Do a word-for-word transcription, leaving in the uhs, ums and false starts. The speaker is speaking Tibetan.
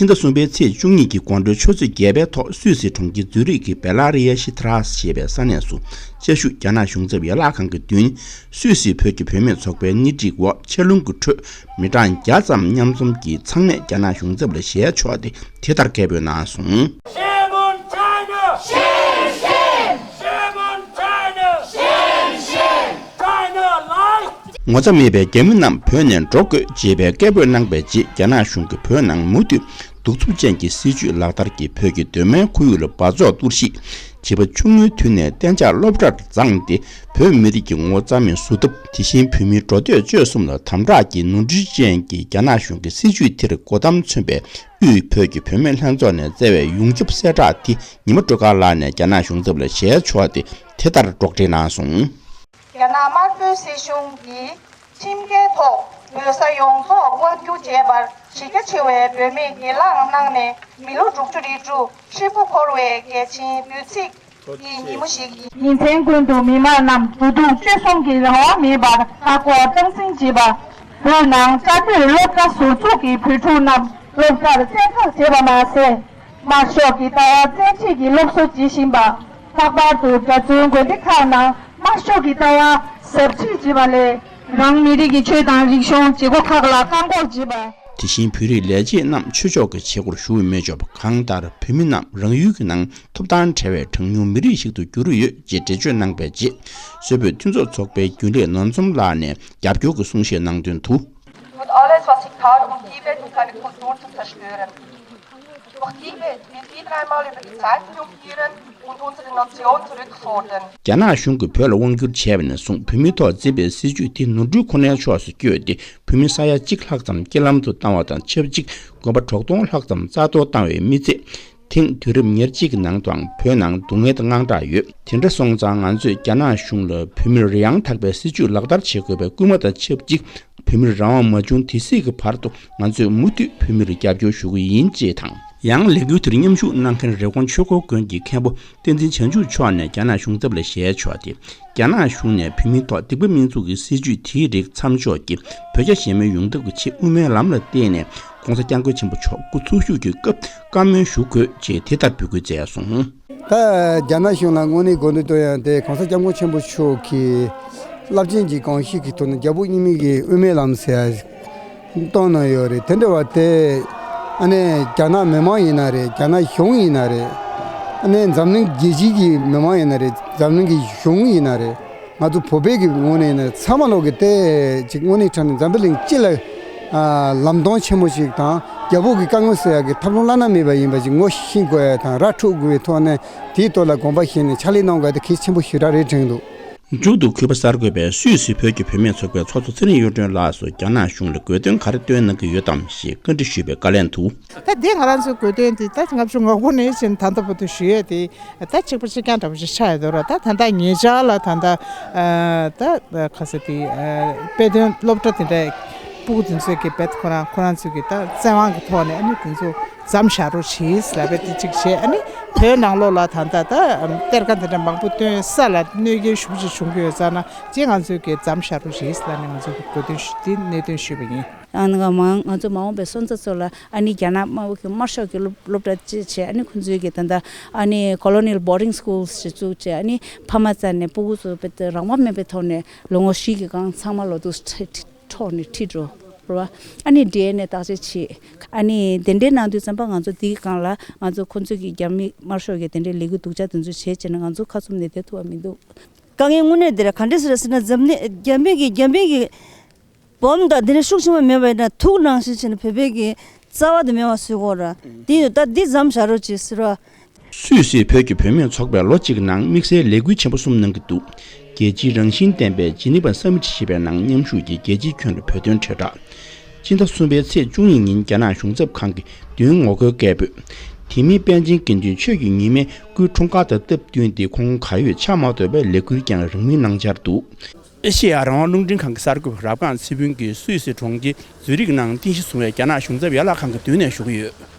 ཕྱི་ཟླ་གསུམ་པའི་ཚེས་བཅུ་གཉིས་ཀྱི་དགོང་དྲོའི་ཆུ་ཚོད་བརྒྱད་པའི་ཐོག་སུད་སི་གྲོང་ཁྱེར་ཛུ་རིག་གི་བེ་ལ་རི་ཡ་ཤི་ཐ་ར་སི་ཞེས་པའི་ས་གནས་སུ་བཅའ་བཞུགས་རྒྱ་ནག་གཞུང་ཚབ་ཡན་ལག་ཁང་གི་མདུན། སུད་སི་བོད་ཀྱི་བུད་མེད་ཚོགས་པའི་སྣེ་ཁྲིད་འོག་ཆར་རླུང་གི་ཁྲོད་མི་གྲངས་བརྒྱ་ཙམ་མཉམ་འཛོམས་ཀྱིས་ཚང་མས་རྒྱ་ནག་གཞུང་ཚབ་ལ་ཞལ་ཕྱོགས་ཏེ་དེ་ལྟར་སྐད་འབོད་གནང་སོང་། Shame on China! Shame, shame! Shame on China! Shame, shame! China lies! ངོ་ཚ་མེད་པའི་རྒྱ་མི་རྣམས་བོད་ནས་འགྲོ་དགོས་ཅེས་པའི་སྐད་འབོད་གནང་པའི་རྗེས་རྒྱ་ནག་གཞུང་གིས་བོད་ནང་མུ་མཐུད་གདུག་རྩུབ་ཅན་གྱི་སྲིད་བྱུས་ལག་བསྟར་གྱིས་བོད་ཀྱི་གདོད་མའི་ཁོར་ཡུག་ལ་འབག་བཙོག་གཏོར་བཤིག་བྱིས་པ་ཆུང་ངུའི་དུས་ནས་གཏན་འཇགས་སློབ་གྲྭར་བརྫངས་ཏེ་བོད་མི་རིགས་ཀྱི་ངོ་བོ་རྩ་མེད་བཟོ་ཐབས། དེ་བཞིན་བོད་མིའི་འགྲོ་སྡོད་སྤྱོད་གསུམ་ལ་དམ་དྲག་གི་ནོར་འཁྲུལ་ཅན་གྱི་རྒྱ་ནག་གཞུང་གི་སྲིད་བྱུས་དེར་སྒོ་བསྡམས་མཚོན་པའི་དབུས་བོད་ཀྱི་བུད་མེད་ལྷན་ཚོགས་ནས་བསྩལ་བའི་ཡོངས་ཁྱབ་གསལ་བསྒྲགས་དེ་ཉི་མ་སྒྲོལ་དཀར་ལགས་ནས་རྒྱ་ནག་གཞུང་ཚབ་ལ་ཞལ་ཕྱོགས་ཏེ་དེ་ལྟར་སྒྲོག་འགྲེལ་གནང་སོང་། རྒྱ་ནག་དམར་པོའི་སྲིད་གཞུང་གིས་ཁྲིམས་འགལ་ཐོག་བོད་ས་ཡོངས་རྫོགས་དབང་བསྒྱུར་བྱས་པར་གཞི་རྒྱ་ཆེ་བའི་བོད་མིས་སྒེར་ལངས་གནང་ནས་མི་ལོ་དྲུག་ཅུ་རེ་དྲུག་ཧྲིལ་པོ་འཁོར་བའི་རྒྱལ་ཆེན་དུས་ཚིགས་ཀྱི་ཉིན་མོ་ཞིག་ཡིན། ཉིན་མཚན་ཀུན་ཏུ་མི་དམངས་རྣམས་འགྲོ་འདུག་སྤྱོད་གསུམ་གྱི་རང་དབང་མེད་པར་མཐའ་འཁོར་སྟངས་འཛིན་བྱེད་པ། བོད་ནང་བཅའ་སྡོད་སློབ་གྲྭ་ཟུར་འཛུགས་ཀྱིས་བོད་ཕྲུག་རྣམས་སློབ་གྲྭར་བཙན་འཕྲོག་བྱས་པ་མ་ཟད། དམར་ཤོག་གི་ལྟ་བ་བཙན་ཁྲིད་ཀྱིས་སློབ་གསོ་བྱེད་བཞིན་པ། ལྷག་པར་དུ་རྒྱ་ཆེའི་དགོན་སྡེ་ཁག་ནང་དམར་ཤོག་གི་ལྟ་བ་ཟབ་ཁྲིད་བྱེད་པ་ལས། རང་མི་རིགས་ཀྱི་ཆོས་དང་རིག་གཞུང་བྱེད་སྒོ་ཁག་ལ་བཀག་འགོག་བྱེད་པ། དེ་བཞིན་བོད་རིགས་ལས་བྱེད་རྣམས་ཆོས་ཕྱོགས་ཀྱི་བྱེད་སྒོར་ཞུགས་མི་ཆོག་པ། གང་ལྟར་བོད་མི་རྣམས་རང་ཡུལ་གྱི་ནང་ཐོབ་ཐང་བྲལ་བའི་གྲངས་ཉུང་མི་རིགས་ཤིག་ཏུ་གྱུར་ཡོད་ཅེས་འགྲེལ་བརྗོད་གནང་པའི་རྗེས། སུད་བོད་མཐུན་ཚོགས་ཚོགས་པའི་རྒྱུན་ལས་ནོར་འཛོམས་ལགས་ནས་རྒྱབ་སྐྱོར་གྱི་གསུང་བཤད་གནང་དོན་དུ། Tut alles, was ich kann, um Tibet und seine Kultur zu zerstören. Durch Tibet wird wieder einmal über die Zeit triumphieren und unsere Nation zurückfordern. རྒྱ་ནག་གཞུང་གིས་བོད་ལ་དབང་བསྒྱུར་བྱས་པ་ནས་བཟུང་བོད་མིའི་ཐོག་འཛིན་པའི་སྲིད་བྱུས་དེ་ནོར་འཁྲུལ་ཁོ་ནའི་ཕྱོགས་སུ་བསྐྱོད་དེ་བོད་མི་ས་ཡ་གཅིག་ལྷག་ཙམ་རྐྱེན་ལམ་དུ་བཏང་བ་དང་ཆབས་ཅིག་དགོན་པ་དྲུག་སྟོང་ལྷག་ཙམ་རྩ་གཏོར་བཏང་བའི་མི་ཚེ། ཐེངས་དུས་རབས་ཉེར་གཅིག་གི་ནང་དུའང་བོད་ནང་སྡུག་བསྔལ་དང་དངངས་སྐྲག་ཡོད། དེ་འདྲ་སོང་ཙང་ང་ཚོས་རྒྱ་ནག་གཞུང་ལ་བོད་མིར་ཡང་དག་པའི་སྲིད་བྱུས་ལག་བསྟར་བྱེད་དགོས་པའི་སྐུལ་མ་དང་ཆབས་ཅིག་བོད་མིར་རང་དབང་མ་བྱུང་དེ་སྲིད་ཀྱི་བར་དུ་ང་ཚོས་མུ་མཐུད་བོད་མིར་རྒྱབ་སྐྱོར་ཞུ་གི་ཡིན་ཅེས་དང་། ཡང་ལས་འགུལ་དེར་མཉམ་ཞུགས་གནང་མཁན་རི་ཀོན་ཆོས་འཁོར་དགོན་གྱི་མཁན་པོ་བསྟན་འཛིན་བྱང་ཆུབ་མཆོག་ནས་རྒྱ་ནག་གཞུང་ཚབ་ལ་ཞལ་ཕྱོགས་ཏེ། རྒྱ་ནག་གཞུང་ནས་བོད་མིའི་ཐོག་སྡིག་པ་མི་འཛུགས་ཀྱི་སྲིད་བྱུས་དེའི་རིགས་མཚམས་འཇོག་གིས་བོད་རྒྱ་ཞི་མོལ་ཡོང་ཐབས་ཀྱི་ཆེད་དབུ་མའི་ལམ་ལ་བརྟེན་ནས་༸གོང་ས་༸སྐྱབས་མགོན་ཆེན་པོ་མཆོག་སྐུ་འཚོ་བཞུགས་ཀྱི་སྐབས་བཀའ་མོལ་ཞུ་དགོས་ཅེས་དེ་ལྟར་འབོད་སྐུལ་མཛད་སོང་། ད་རྒྱ་ནག་གཞུང་ལ་དངོས་གནས་དགོངས་དོན་གཏོང་ཡ་དེ་༸གོང་ས་༸སྐྱབས་མགོན་ཆེན་པོ་མཆོག་གིས་རླབས་ཆེན་གྱི་དགོངས་གཞི་གི་ཐོག་ནས་རྒྱལ་པོ་དབྱིན་མི་གི་དབུ་མའི་ལམ་ཟེར་ཡ་གཏོང་གནང་ཡོད་རེད། དེ་འདྲ་བ་དེ་ཨ་ནི་རྒྱ་ནག་མི་མང་ཡིན་ན་རེད། རྒྱ་ནག་གཞུང་ཡིན་ན་རེད། ཨ་ནི་འཛམ་གླིང་རྒྱལ་སྤྱི་གི་མི་མང་ཡིན་ན་རེད། འཛམ་གླིང་གི་གཞུང་ཡིན་ན་རེད། ང་ཚོ་བོད་པའི་གི་ངོས་ནས་ཡིན་ན་ཚང་མ་ལོག་གི་དེ་ཅིག་དངོས་གནས་དྲང་གནས་འཛམ་བུ་གླིང་སྤྱི་ལ་ཨ་ལམ་སྟོན་ཆེན་མོ་ཞིག་དང་རྒྱལ་པོ་གི་བཀའ་མངགས་ཟེར་ཡ་གི་ཐབས་ལམ་བླ་ན་མེད་པ་ཡིན་པ་ཅིག་ངོ་ཤེས་དགོས་ཡ་དང་ར་འཕྲོད་དགོས་པའི་ཐོག་ནས་དེའི་ཐོག་ལ་དགོངས་པ་བཞེས་ནས་ཕྱག་ལས་གནང་དགོས་ཡ་དེ་གལ་ཆེན་པོ་ཞེ་དྲག་རེད་དྲན་འདུག། མཇུག་ཏུ་གུས་པ་གསར་འགོད་པས་སུད་སི་བོད་ཀྱི་བུད་མེད་ཚོགས་པའི་ཚོགས་གཙོ་ཚེ་རིང་གཡུ་སྒྲོན་ལགས་སུ་རྒྱ་ནག་གཞུང་ལ་དགོས་འདུན་ག་རེ་བཏོན་གནང་གི་ཡོད་དམ་ཞེས་བཀའ་འདྲི་ཞུས་པའི་བཀའ་ལན་དུ། ད་འདི་ང་རང་ཚོའི་དགོས་འདུན་འདི་ད་ལྔ་བཅུ་ང་དགུ་ནས་བྱས་ནས་ད་ལྟ་བར་དུ་ཞུ་ཡས་དེ་ད་གཅིག་པ་གཅིག་རྐྱང་འདྲ་པོ་ཞིག་ཆགས་ཡོད་འདུག་ར། ད་ད་ལྟ་ཉེ་ཆར་ལ་ད་ལྟ་ད་ག་ས་དེ་དཔེ་སྟོན་སློབ་གྲྭ་དེ་འདྲ་སྤུ་གུ་དེ་ཚོས་ཀྱི་བེད་ཁོ་རང་ཁོ་རང་ཚོས་ཀྱི་ད་བཙན་དབང་གི་ཐོག་ནས་ཨ་ནི་དེ་ཚོ་མཚམས་བཞག་རོགས་བྱེད་ལབ་པའི་དེ་གཅིག་བྱས། ཨ་ནི་བོད་ནང་ལོགས་ལ་ད་ལྟ་ད་གཏེར་ཁ་དེ་འདྲ་མང་པོ་བཏོན་ས་ལ་གནོད་སྐྱོན་ཞེ་པོ་ཅིག་བྱུང་གི་ཡོད་ཙང་ན་ཅིག་ང་ཚོས་ཀྱི་མཚམས་བཞག་རོགས་བྱེད་ལབ་ནས་ང་ཚོས་ཀྱི་དགོས་འདུན་ཞུ་དེ་གནད་དོན་ཞུས་པ་ཡིན། ཨ་ནི་ང་མང་ང་ཚོ་མ་འོངས་པའི་སོན་རྩ་ཚོ་ལ་ཨ་ནི་རྒྱ་ནག་དམར་པོ་གི་དམར་ཤོག་གི་སློབ་སློབ་གྲྭ་ཅིག་བྱས། ཨ་ནི་ཁོང་ཚོའི་གི་ད་ལྟ་ཨ་ནི་colonial boarding schools་ཞིག་བཙུགས་བྱས། ཨ་ནི་ཕ་མ་རྩ་ནས་སྤུ་གུ་ཚོ་དཔེ་རང་དབང་མེད་པའི་ཐོག་ནས་ལོ་ངོ་བཞི་གི་སྒང་ཚང་མ་ལོ་དུས་ཁྲིད་འཕྲོག་ནས་ཁྲིད་འགྲོ་རེད་བ། ཨ་ནི་ཌི་ཨེན་ཨེ་བརྟག་དཔྱད་བྱེད། ཨ་ནི་དེ་འདྲའི་གནང་དུས་ཙམ་པ་ང་ཚོ་དེའི་སྒང་ལ་ང་ཚོ་ཁོང་ཚོ་གི་རྒྱ་མི་དམར་ཤོག་གི་དེ་འདྲའི་ལས་འགུལ་སྡུག་ཅག་དེ་ཚོ་བྱས་བྱས་ནས་ང་ཚོ་ཁ་བཙུམ་ནས་བསྡད་ཐུབ་པ་མི་འདུག། དཀའ་ངལ་དངོས་གནས་དེ་རེད། ག་འདྲས་ཟེར་ཟེར་ན་འཛམ་གླིང་རྒྱ་མི་གི་རྒྱ་མི་གི་སྦོམ་དང་དེ་འདྲ་ཤུགས་ཆེན་པོ་མེད་པ་ཡིན་ན་ཐུག་ནང་བཞིན་བྱས་ནས་བོད་པའི་གི་རྩ་བ་དེ་མེད་པ་བཟོ་དགོས་ར། དེ་ཡིན་དུས་ད་འདི་མཚམས་བཞག་རོགས་གྱིས་ཟེར་བ། སུད་སི་བོད་ཀྱི་བུད་མེད་ཚོགས་པས་ལོ་གཅིག་ནང་དམིགས་བསལ་ལས་འགུལ་ཆེན་པོ་གསུམ་གནང་གི་འདུག། རྒྱལ་སྤྱིའི་རང་བཞིན་ལྡན་པའི་ཇི་ནི་ཝ་སམ་མིཊ་ཞེས་པའི་ནང་མཉམ་ཞུགས་ཀྱིས་རྒྱལ་སྤྱིའི་ཁྱོན་ལ་བོད་དོན་དྲིལ་བསྒྲགས། སྤྱི་ཟླ་གསུམ་པའི་ཚེས་བཅུ་གཉིས་ཉིན་རྒྱ་ནག་གཞུང་ཚབ་ཁང་གི་མདུན་ངོ་རྒོལ་སྐད་འབོད། དེ་མིན་པཎ་ཆེན་དགེ་འདུན་ཆོས་ཀྱི་ཉི་མས་སྐུའི་འཁྲུངས་སྐར་དང་སྟབས་བསྟུན་ཏེ་ཁོང་གར་ཡོད་ཆ་མ་ཐོབ་པའི་ལས་འགུལ་ཀྱང་རིང་མིན་གནང་འཆར་འདུག། ཨེ་ཤེ་ཡ་རང་དབང་རླུང་འཕྲིན་ཁང་གི་གསར་འགོད་པ་རབ་སྒང་ཚེ་ཕུན་གྱིས་སུད་སི་གྲོང་ཁྱེར་ཛུ་རིག་ནང་རྟེན་གཞི་བཟུང་བའི་རྒྱ་ནག་གཞུང་ཚབ་ཡན་ལག་ཁང་གི་མདུན་ནས་ཞུ་གི་ཡོད།